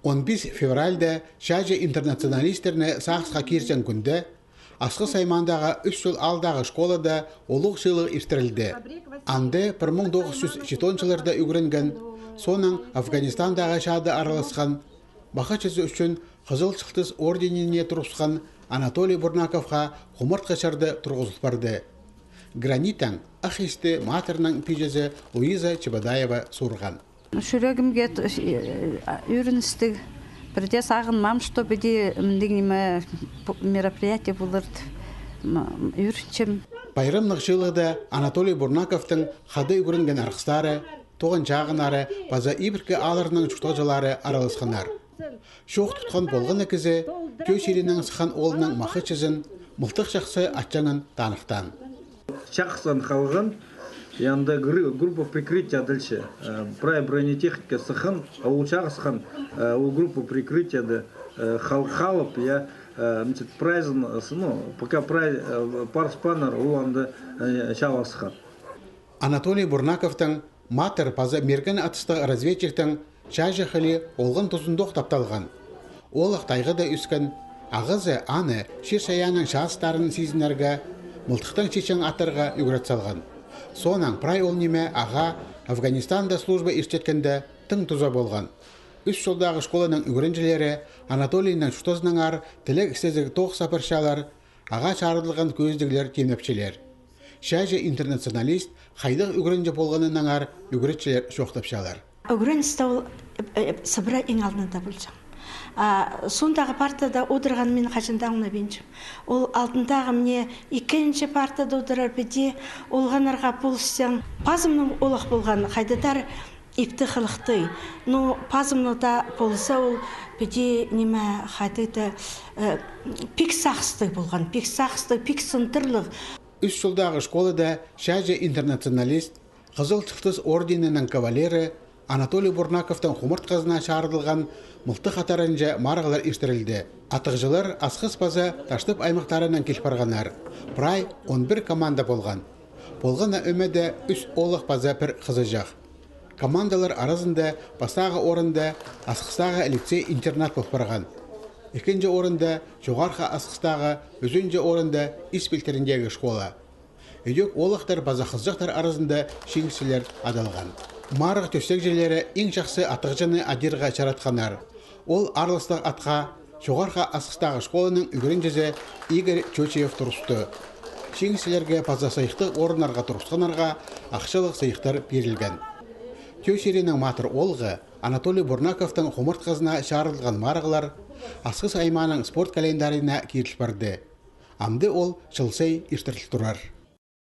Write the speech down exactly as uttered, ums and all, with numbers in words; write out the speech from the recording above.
Он пис февральда чааҷы интернационалистерні сағысха кирҷең кӱнде Асхыс аймаандағы Ӱс Чол аалдағы школада улуғ сыйлығ иртірілді. Анда пір муң тоғыс чӱс читон чылларда ӱгренген, соонаң Афганистандағы чаада араласхан, махачызы ӱчӱн Хызыл Чылтыс орденіне турғысхан Анатолий Бурнаковха хумартхы чарыды турғызыл парды. Граниттаң ах исті матырның пиҷезі Луиза Чебодаева суурған. Чӱрегімге т-, э, ӱріністіг, пірдее сағынмаам, что піди мындағ ниме, пу-, мероприятие полар, м, ӱрінчем. Пайрамнығ чыылығда Анатолий Бурнаковтың хада ӱгренген арғыстары, туған чағыннары паза ибіркі аалларның чуртағҷылары араласханнар. Чоох тутхан полған на кізі Тӧӧ чирінең сыххан оолның махачызын, мылтых чахсы атчаңын таныхтаан. Чахсынаң халған, анда группа прикрытия дальше. Э, прай бронетехника сыххан, а ол чахсынаң, э, ол группа прикрытияда, э, хал-, халып, я, э, значит, прайзын, э, с-, ну, пока прай, э, парыспааннар, ол анда, э, чааласхан. Анатолий Бурнаковтың матыр паза мирген атыстығ разведчиктің чааҷы хылии олған тузындох тапталған. Оолах тайғада ӧскен, ағазы аны чир-чайаанның чазыттарын сизінерге, мылтыхтаң чечең аттарға ӱгрет салған. Соонаң прай ол ниме ағаа Афганистанда служба иртчеткенде тың туза полған. Ӱс Чолдағы школаның ӱгренҷілері Анатолийның чуртазынаңар тілег істезіг тоғыс апарчалар, ағаа чарыдылған кӧзідіглер тимнепчелер. Чааҷы интернационалист хайдағ ӱгренҷі полғанынаңар ӱгретчілер чоохтапчалар. Ӱгреністе ол, э, э, сыбыра иң алнында полҷаң. А соондағы партада одырған мин хаҷан даа оңнабинчам. Ол алнындағы мына ікінҷі партада одырар піди олғаннарға полысчаң. Пазымның оолах полған хайдағ-да ипті хылыхтығ. Но пазымның даа полза ол піди ниме хайдағ-да, э, пик сағыстығ полған, пик сағыстығ, пик сындырлығ. Ӱс Чолдағы школада чааҷы интернационалист, Хызыл Чылтыс орденінің кавалері Анатолий Бурнаковтың хумартхызына чарыдылған мылтых атарынҷа марығлар иртірілді. Атығҷылар Асхыс паза Таштып аймахтарынаң кил парғаннар. Прай он пір команда полған. Полған на ӧмеде ӱс оолах паза пір хызыҷах. Командалар аразында пастағы орында Асхыстағы лицей-интернат пол парған. Ікінҷі орында Чоғархы Асхыстағы, ӱзінҷі орында Ис пилтіріндегі школа. Ідӧк оолахтар паза хызыҷахтар аразында чиңісчілер адалған. Марығ тӧстегҷілері иң чахсы атығҷыны адирға чаратханнар. Ол аарластығ атха Чоғархы Асхыстағы школаның ӱгренҷізі Игорь Чочиев турысты. Чиңісчілерге паза сыйыхтығ орыннарға турысханнарға ахчалығ сыйыхтар пирілген. Тӧӧ чирінің матыр оолғы Анатолий Бурнаковтың хумартхызына чарыдылған марығлар Асхыс аймааның спорт календарына киріл парды. Амды ол чыл сай иртіріл турар.